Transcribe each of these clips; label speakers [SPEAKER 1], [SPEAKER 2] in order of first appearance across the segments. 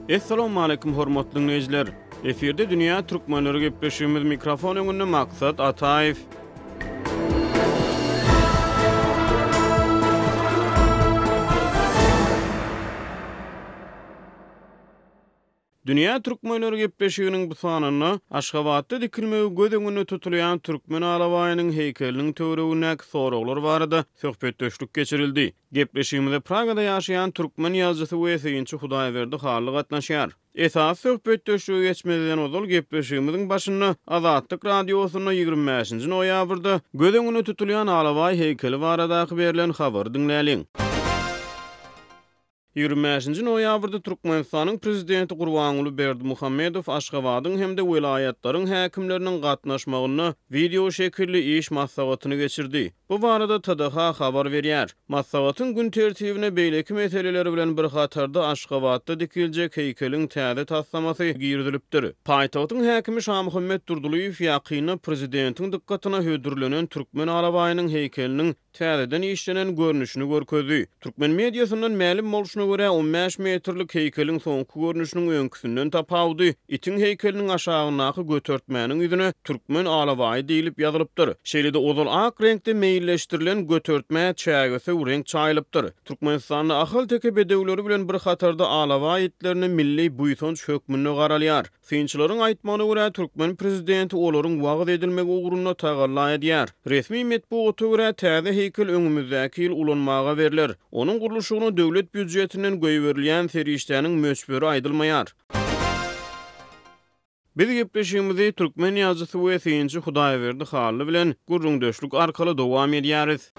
[SPEAKER 1] Essalawmaleýkum hormatly diňleýjiler! Efirde Dünýä Türkmenleri gepleşigimiz mikrofon öňünde Maksat Ataýew. Dünýä Türkmenleri gepleşiginiň bu sanynda Aşgabatda dikilmegi göz öňünde tutulýan türkmen alabaýynyň heýkeliniň töweregindäki soraglar barada söhbetdeşlik geçirildi. Gepleşigimize Pragada ýaşaýan türkmen ýazyjysy we synçy Hudaýberdi Hally gatnaşýar. Esasy söhbetdeşlige geçmezden ozal gepleşigimiziň başynda Azatlyk Radiosynda 25-nji noýabrda göz öňünde tutulýan alabaý heýkeli baradaky berlen habary diňläliň. 25-nji noýabrda Türkmenistanyň Prezidenti Gurbanguly Berdimuhamedow Aşgabadyň hem-de welaýatlaryň häkimleriniň gatnaşmagynda wideo şekilli iş maslahatyny geçirdi. Bu barada TDH habar berýär. Maslahatyň gün tertibine beýleki meseleler bilen bir hatarda Aşgabatda dikiljek heýkeliň täze taslamasy girizilipdir. Paýtagtyň häkimi Şamuhammet Durdylyýew ýakynda prezidentiň dykgatyna hödürlenen türkmen alabaýynyň heýkeliniň täzeden işlenen görnüşini görkezdi. Türkmen mediasyndan mälim bolşuna görä, on bäş metrlik heýkeliň soňky görnüşiniň öňküsinden tapawudy, itiň heýkeliniň aşagyndaky götertmäniň ýüzüne Türkmen alabaýy diýlip ýazylypdyr. Şeýle-de ozal ak reňkde meýilleşdirilen götertmä çägesöw reňk çaýylypdyr. Türkmenistanda ahalteke bedewleri bilen bir hatarda alabaý itlerine milli buýsanç hökmünde garalýar. Synçylaryň aýtmagyna görä, türkmen prezidenti olaryň wagyz edilmegi ugrunda tagalla edýär. Resmi metbugata görä, täze heýkel öňümizdäki ýyl ulanmaga berler. Onuň gurluşygyna döwlet býujetinden goýberilýän serişdäniň möçberi aýdylmaýar. Biz gepleşigimizi türkmen ýazyjysy we synçy Hudaýberdi Hally bilen gürrüňdeşlik arkaly dowam edýäris.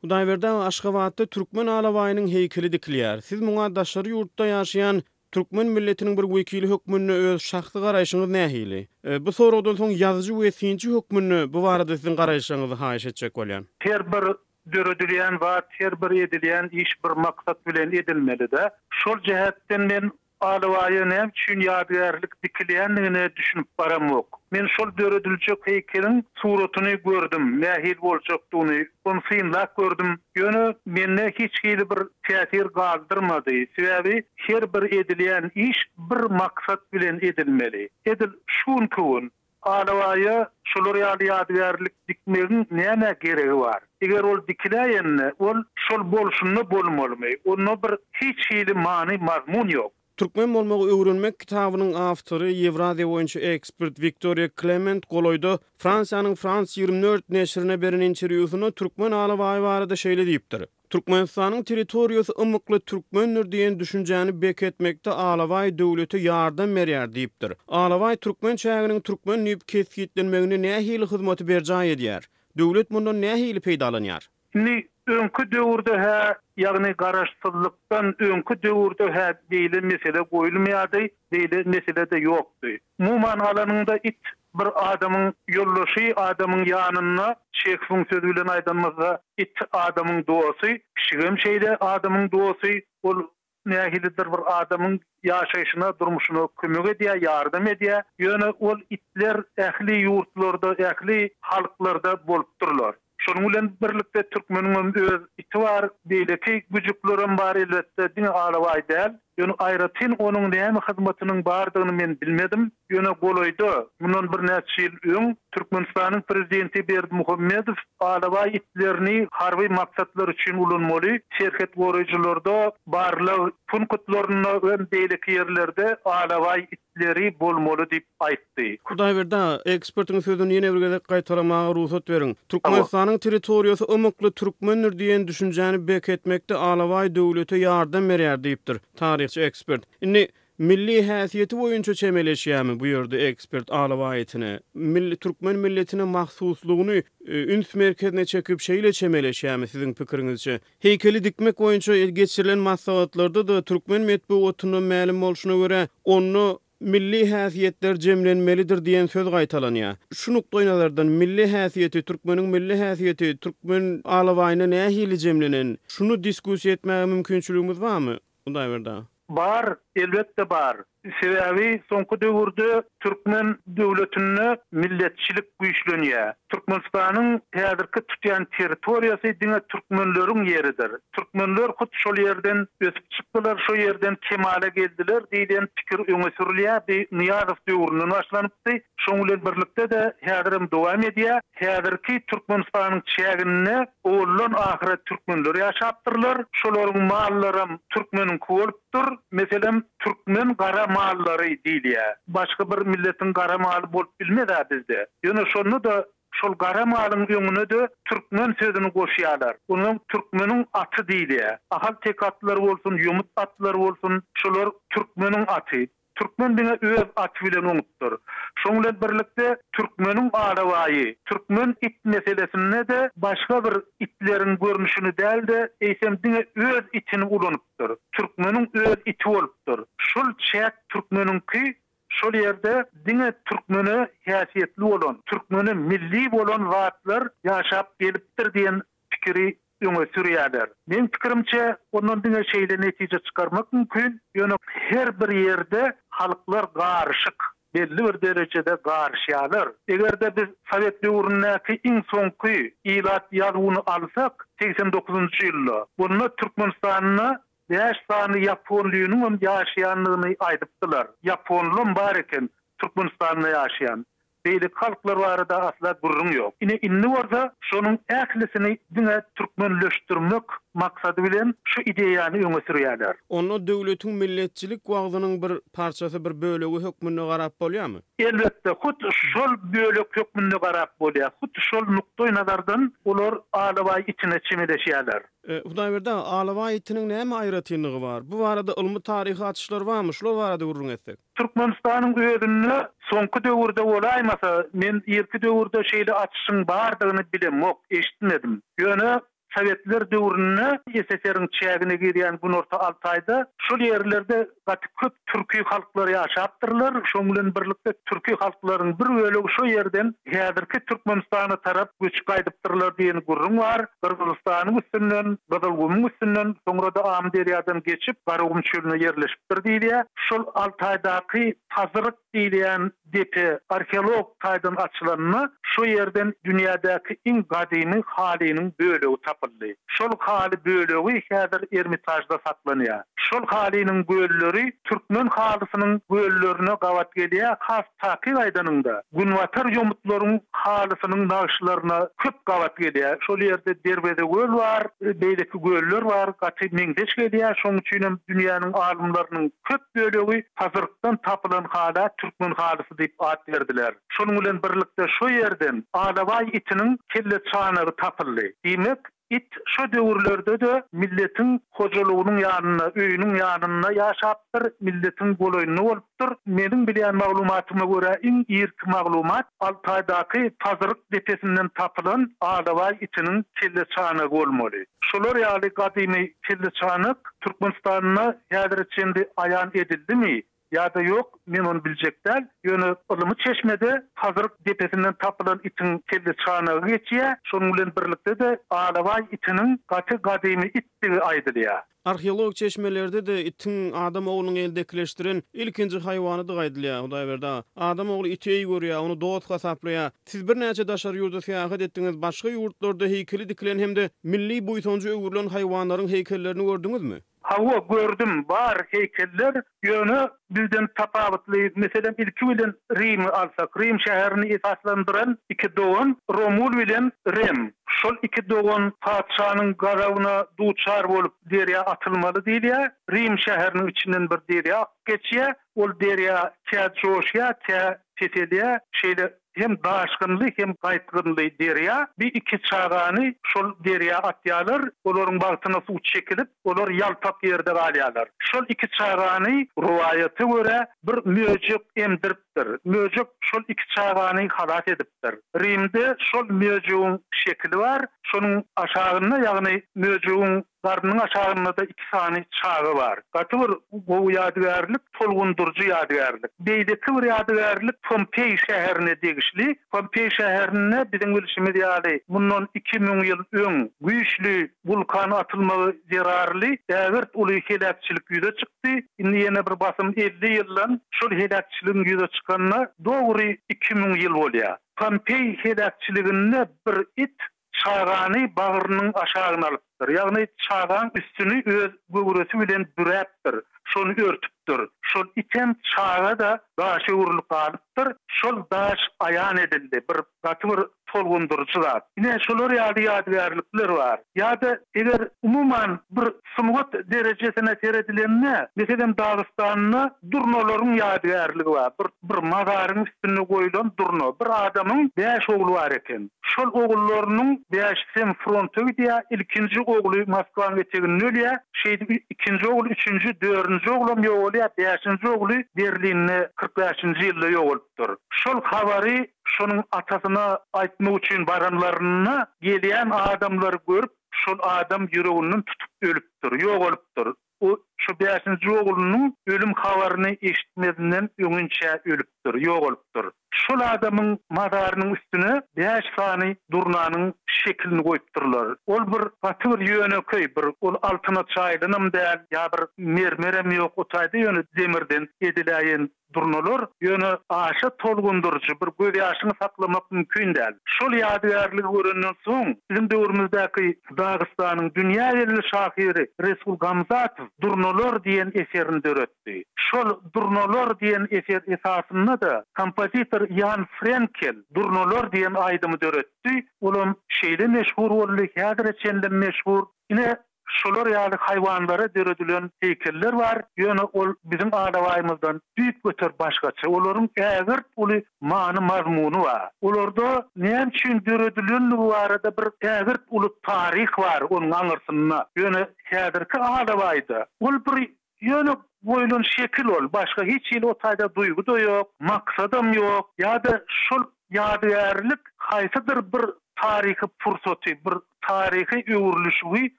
[SPEAKER 1] Hudaýberdi aga, Aşgabatda türkmen alabaýynyň heýkeli dikilýär. Siz muňa daşary ýurtda ýaşaýan türkmen milletiniň bir wekili hökmünde öz şahsy garaýşyňyz nähili? Bu soragdan soň ýazyjy we synçy hökmünde bu barada siziň garaýyşlaryňyzy haýyş etjek bolýan.
[SPEAKER 2] Her bir döredilýän zat, her bir edilýän iş bir maksat bilen edilmeli-dä. Şol jähetden men Alabaýa näme üçin ýadygärlik dikilýändigine düşünip baramok. Men şol dörediljek heýkeliň suratyny gördüm, nähili boljakdygyny, ony synlap gördüm. Ýöne mende hiç hili bir täsir galdyrmady. Sebäbi her bir edilýän iş bir maksat bilen edilmeli. Edil şu günki gün Alabaýa şolar ýaly ýadygärlik dikmegiň nämä geregi bar? Eger ol dikiläýende, ol şol bolşunda bolmalymy? Onda bir hiç hili many, mazmun ýok.
[SPEAKER 1] Türkmen bolmagy öwrenmek kitabynyň awtory, Ýewraziýa boýunça ekspert Wiktoriýa Klement golaýda Fransiýanyň France 24 neşirine beren interwýusynda türkmen alabaýy barada şeýle diýipdir. Türkmenistanyň territoriýasy ymykly türkmendir diýen düşünjäni beketmekde alabaý döwlete ýardam berýär diýipdir. Alabaý türkmen çäginiň türkmen diýip kesgitlenmeginde nähili hyzmaty berjaý edýär? Döwlet mundan nähili peýdalanýar?
[SPEAKER 2] Indi öňki döwürde-hä, ýagny garaşsyzlykdan öňki döwürde-hä beýle mesele goýulmaýardy, beýle mesele-de ýokdy. Umuman alanyňda it bir adamyň ýoldaşy, adamyň ýanynda, Çehowyň sözi bilen aýdanymyzda, it adamyň dosty, pişigem şeýle adamyň dosty, ol nähilidir bir adamyň ýaşaýşyna, durmuşyna kömek edýär, ýardam edýär. Ýöne ol itler ähli ýurtlarda, ähli halklarda bolupdyrlar. Şonuň bilen birlikde türkmeniňem öz iti bar, beýleki güjüklerem bar elbetde, diňe alabaý däl. Ýöne aýratyn onuň näme hyzmatynyň bardygyny men bilmedim. Ýöne golaýda, mundan birnäçe ýyl öň Türkmenistanyň prezidenti Berdimuhamedow alabaý itlerini harby maksatlar üçin ulanmaly, serhet goraýjylarda, barlag punktlarynda we beýleki ýerlerde alabaý leri bolmaly diýip aýtdy.
[SPEAKER 1] Hudaýberdi aga, ekspertiň sözüni ýene bir gezek gaýtalamaga rugsat beriň. Türkmenistanyň territoriýasy ymykly türkmendir diýen düşünjäni beketmekde alabaý döwlete ýardam berýär diýipdir, taryhçy ekspert. Indi, milli häsiýeti boýunça çemeleşýärmi bu ýerde ekspert alabaý itine? Milli, türkmen milletine mahsuslygyny üns merkezine çekip şeýle çemeleşýärmi siziň pikiriňizçe? Heýkeli dikmek boýunça geçirilen maslahatlarda-da türkmen metbugatyndan mälim bolşuna görä, onda milli häsiýetler jemlenmelidir diýen söz gaýtalanýar. Şu nukdaýnazardan milli häsiýeti, türkmeniň milli häsiýeti türkmen alabaýynda nähili jemlenen? Şuny diskussiýa etmäge mümkinçiligimiz barmy, Hudaýberdi aga?
[SPEAKER 2] Bar, elbetde bar. Sebäbi soňky döwürde. Türkmen döwletinde milletçilik güýçlenýär. Türkmenistanyň häzirki tutýan territoriýasy diňe türkmenleriň ýeridir. Türkmenler hut şol ýerden ösüp çykdylar, şo ýerden kemala geldiler diýlen pikir öňe sürülýär. Bu Nyýazow döwründen başlanypdy. Şoň bilen birlikde-de häzirem dowam edýär. Häzirki Türkmenistanyň çäginde owaldan ahyra türkmenler ýaşapdyrlar. Şolaryň mallaram türkmeniňki bolupdyr. Meselem, türkmen gara mallary diýilýär. Başga bir milletiň gara maly bolup bilmez-ä bizde. Ýöne şonda-da şol gara malyň öňüne-de türkmen sözüni goşýarlar. Onuň türkmeniň aty diýilýär. Ahal-teke atlary bolsun, ýomut atlary bolsun, şolar türkmeniň aty. Türkmen diňe öz aty bilen oňupdyr. Şoň bilen birlikde türkmeniň alabaýy, türkmen it meselesinde-de başga bir itleriň görnüşini däl-de, eýsem diňe öz itini ulanypdyr. Türkmeniň öz iti bolupdyr. Şol çäk türkmeniňki, şol ýerde diňe türkmene häsiýetli bolan, türkmene milli bolan zatlar ýaşap gelipdir diýen pikiri öňe sürýärler. Meň pikirimçe, ondan diňe şeýle netije çykarmak mümkin, ýöne her bir ýerde halklar garyşyk, belli bir derejede garyşýarlar. Eger-de biz sowet döwründäki iň soňky ilat ýazuwyny alsak, 89-njy ýylda, onda Türkmenistanda bäş sany ýaponlynyňam ýaşaýandygyny aýdypdylar. Ýaponlam bar eken Türkmenistanda ýaşaýan. Beýleki halklar barada asla gürrüň ýok. Ine indi bolsa şonuň ählisini diňe türkmenleşdirmek maksady bilen şu ideýany öňe sürýärler.
[SPEAKER 1] Onda döwletiň milletçilik wagzynyň bir parçasy, bir bölegi hökmünde garap bolýarmy?
[SPEAKER 2] Elbetde, hut şol bölek hökmünde garap bolýar. Hut şol nukdaý nazardan olar alabaý itine çemeleşýärler.
[SPEAKER 1] Hudaýberdi aga, alabaý itiniň näme aýratynlygy bar? Bu barada ylmy-taryhy açyşlar barmy? Şular barada gürrüň etsek.
[SPEAKER 2] Türkmenistanyň özünde soňky döwürde bolaýmasa, men irki döwürde şeýle açyşyň bardygyny bilemok, eşitmedim. Ýöne sowetler döwründe SSR-iň çägine girýän Günorta Altaýda şol ýerlerde gaty köp türki halklar ýaşapdyrlar. Şoň bilen birlikde türki halklaryň bir bölegi şo ýerden häzirki Türkmenistana tarap göçüp gaýdypdyrlar diýen gürrüň bar. Gyrgyzystanyň üstünden, Gyzylgumuň üstünden, soňra-da Amyderýadan geçip, Garagum çölüne ýerleşipdir diýilýär. Şol Altaýdaky Pazyryk diýilýän depe arheolog taýdan açylanda, şo ýerden dünýädäki iň gadymy halynyň bölegi tapyldy. Şol haly bölegi häzir Ermitažda saklanýar. Şol halynyň gölleri türkmen halysynyň göllerine gabat gelýär, has Takyk aýdanyňda, günbatar ýomutlaryň halysynyň nagyşlaryna köp gabat gelýär. Şol ýerde Derweze göl bar, beýleki göller bar, gaty meňzeş gelýär. Şonuň üçinem dünýäniň alymlarynyň köp bölegi Pazyrykdan tapylan hala türkmen halysy diýip at berdiler. Şonuň bilen birlikde şo ýerden alabaý itiniň kelleçanagy tapyldy. Diýmek, It şo döwürlerde-de milletiň hojalygynyň ýanynda, öýüniň ýanynda ýaşapdyr, milletiň golaýynda bolupdyr. Meniň bilýän maglumatyma görä, iň irki maglumat Altaýdaky Pazyryk depesinden tapylan alabaý itiniň kelleçanagy bolmaly. Şolar ýaly gadymy kelleçanak Türkmenistanda häzire çenli aýan edildimi? Ýa-da ýok, men ony biljek däl. Ýöne ylymy çeşmede Pazyryk depesinden tapylan itiň kelle çanagy geçýär. Şonuň bilen birlikde-de alabaý itiniň gaty gadymy itdigi aýdylýar.
[SPEAKER 1] Arheologik çeşmelerde-de itiň adam oglunyň eldekileşdiren ilkinji haýwanydygy aýdylýar, Hudaýberdi aga. Adam ogly iti eý görýär, ony dost hasaplaýar. Siz birnäçe daşary ýurda syýahat etdiňiz, başga ýurtlarda heýkeli dikilen hem-de milli buýsanja öwrülen haýwanlaryň heýkellerini gördüňizmi?
[SPEAKER 2] Hawa, gördüm, bar heýkeller, ýöne bizden tapawutly, meselem, ilki bilen Rimi alsak, Rim şäherini esaslandyran iki dogan Romul bilen Rem. Şol iki dogan patyşanyň gazabyna duçar bolup derýa atylmaly diýilýär. Rim şäheriniň içinden bir derýa akyp geçýär. Ol derýa kä joşýar, kä peselýär. Şeýle Hem daşgynly, hem gaýtgynly derýa. Bir iki çagany şol derýa atýarlar. Olaryň bagtyna suw çekilip, olar ýalpak ýerde galýarlar. Şol iki çagany, rowaýata görä, bir möjek emdiripdir. Möjek şol iki çagany halas edipdir. Rimde şol möjegiň şekili bar. Şonuň aşagynda, ýagny möjegiň. Garnynyň aşagynda-da iki sany çaga bar. Gaty bir gowy ýadygärlik, tolgundyryjy ýadygärlik. Beýleki bir ýadygärlik Pompeý şäherine degişli. Pompeý şäherinde biziň bilşimiz ýaly, mundan 2000 ýyl öň güýçli wulkan atylmagy zerarly ägirt uly heläkçilik ýüze çykdy. Indi ýene bir basym 50 ýyldan şol heläkçiligiň ýüze çykanyna dogry 2000 ýyl bolýar. Pompeý heläkçiliginde bir it çagany bagrynyň aşagyna alypdyr. Ýagny çagaň üstüni öz göwresi bilen büräpdir, şony örtüpdir. Şol item çaga-da daşa öwrülip galypdyr. Şol daş aýan edildi. Bir gaty bir tolgundyryjy zat. Ine, şolar ýaly ýadygärlikler bar. Ýa-da eger umuman bir sungat derejesine seredilende, meselem, Dagystanda durnalaryň ýadygärligi bar. Bir bir mazaryň üstünde goýlan durna. Bir adamyň bäş ogly bar eken. Şol ogullarynyň bäşisem fronta gidýär. Ilkinji ogly Moskwanyň eteginde ölýär. Şeýdip ikinji ogly, üçünji, dördünji oglam ýogalýar. Bäşinji ogly Berlinde 45-nji ýylda ýogalypdyr. Şol habary şonuň atasyna aýtmak üçin baranlarynda gelýän adamlary görüp, şol adam ýüreginden tutup ölüpdir, ýogalypdyr. O şu bäşinji oglunyň ölüm habaryny eşitmezinden öňinçä ölüpdir, ýogalypdyr. Şol adamyň mazarynyň üstüne bäş sany durnanyň şekilini goýupdyrlar. Ol bir gaty bir ýönekeý bir ol altyna çaýylanam däl, ýa bir mermerem ýok o taýda ýöne demirden ediläýen Durnalar, ýöne aşa tolgundyryjy bir gözýaşyňy saklamak mümkin däl. Şol ýadygärligi görenden soň, biziň döwrümizdäki Dagystanyň dünýä belli şahyry Resul Gamzatow Durnalar diýen eserini döretdi. Şol Durnalar diýen eser esasynda-da kompozitor Ýan Frenkel Durnalar diýen aýdymy döretdi. Olam şeýle meşhur boldy, häzire çenlem meşhur. Ine, Şolar ýaly haýwanlara döredilen heýkeller bar, ýöne ol biziň alabaýymyzdan düýpgöter başgaça. Olaryň ägirt uly many-mazmuny bar. Olarda näme üçin döredilenligi barada bir ägirt uly taryh bar onuň aňyrsynda. Ýöne häzirki alabaýda ol bir ýöne goýlan şekil ol, başga hiç hili o taýda duýgy-da ýok, maksadam ýok ýa-da şol ýadygärlik haýsydyr bir taryhy pursaty, bir taryhy öwrülişigi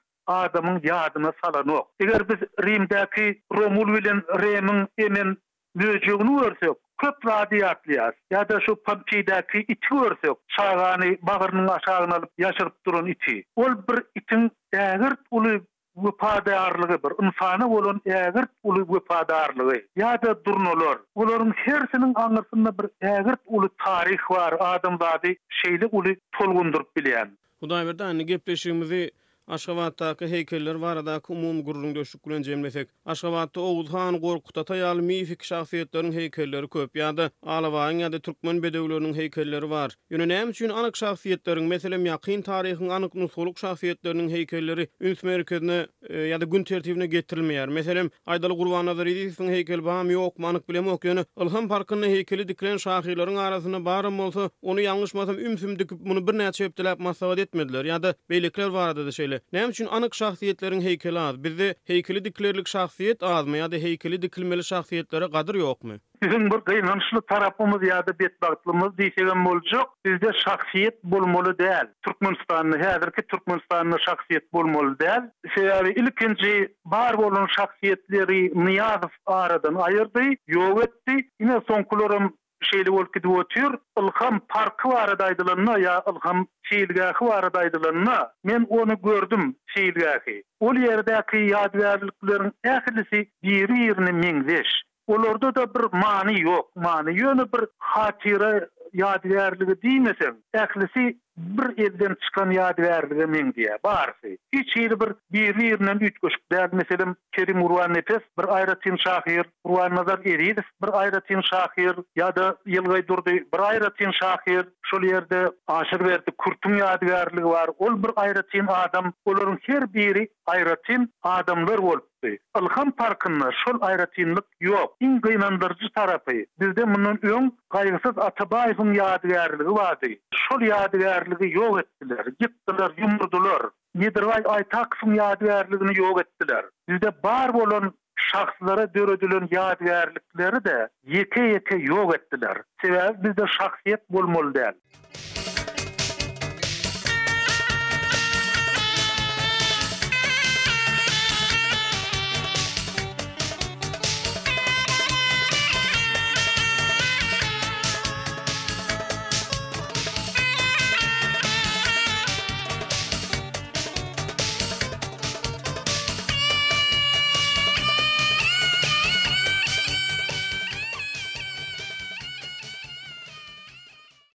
[SPEAKER 2] adamyň ýadyna salanok. Eger biz Rimdäki Romul bilen Remiň emen möjegini görsek, köp zady ýatlaýarys. Ýa-da şu Pompeýdäki iti görsek, çagany bagrynyň aşagyna alyp ýaşyryp duran iti. Ol bir itiň ägirt uly wepadarlygy, bir ynsana bolan ägirt uly wepadarlygy ýa-da durnalar, olaryň hersiniň aňyrsynda bir ägirt uly taryh bar, adamzady şeýle uly tolgundyryp bilýän.
[SPEAKER 1] Hudaýberdi, indi gepleşigimizi Aşgabatdaky heýkeller baradaky umumy gürrüňdeşlik bilen jemlesek. Aşgabatda Oguz han, Gorkut ata ýaly mifiki şahsyýetleriň heýkelleri köp ýa-da alabaýyň ýa-da türkmen bedewleriniň heýkelleri bar. Ýöne näme üçin anyk şahsyýetleriň, meselem, ýakyn taryhyň anyk nusgalyk şahsyýetleriniň heýkelleri üns merkezine ýa-da gün tertibine getirilmeýär? Meselem, aýdaly Gurbannazar Ezizowyň heýkeli barmy ýokmy anyk bilemok, ýöne Ylham parkynda heýkeli dikilen şahyrlaryň arasynda baram bolsa, ony ýalňyşmasam ümsüm dikip, muny birnäçe hepdeläp maslahat etmediler ýa-da beýlekiler barada-da şeýle. Näme üçin anyk şahsyýetleriň heýkeli az? Bizde heýkeli dikilerlik şahsyýet azmy ýa-da heýkeli dikilmeli şahsyýetlere gadyr ýokmy?
[SPEAKER 2] Biziň bir gynançly tarapymyz ýa-da betbagtlygymyz diýsegem boljak, bizde şahsyýet bolmaly däl. Türkmenistanda, häzirki Türkmenistanda şahsyýet bolmaly däl. Sebäbi ilkinji bar bolan şahsyýetleri Nyýazow aradan aýyrdy, ýok etdi. Ine soňkularam şeýle bolup gidip otyr. Ylham parky barada aýdylanda ýa Ylham seýilgähi barada aýdylanda, men ony gördüm, seýilgähi. Ol ýerdäki ýadygärlikleriň ählisi biri-birine meňzeş. Olarda-da bir many ýok, many ýöne bir hatyra ýadygärligi diýmeseň, ählisi bir elden çykan ýadygärlige meňzeýär, barysy. Hiç hili bir biri-birinden üýtgeşik däl. Meselem, Kerim Gurbannepes bir aýratyn şahyr, Gurbannazar Ezizow bir aýratyn şahyr ýa-da Ýylgaý Durdy bir aýratyn şahyr. Şol ýerde Aşyrberdi Kürtüň ýadygärligi bar, ol bir aýratyn adam. Olaryň her biri aýratyn adamlar bolupdy. Ylham parkynda şol aýratynlyk ýok. Iň gynandyryjy tarapy, bizde mundan öň Gaýgysyz Atabaýewiň ýadygärligi bardy. Şol ýadygärligi ýok etdiler, ýykdylar, ýumurdylar. Nedirbaý Aýtakowyň ýadygärligini ýok etdiler. Bizde bar bolan şahslara döredilen ýadygärlikleri-de ýeke-ýeke ýok etdiler. Sebäbi bizde şahsyýet bolmaly däl.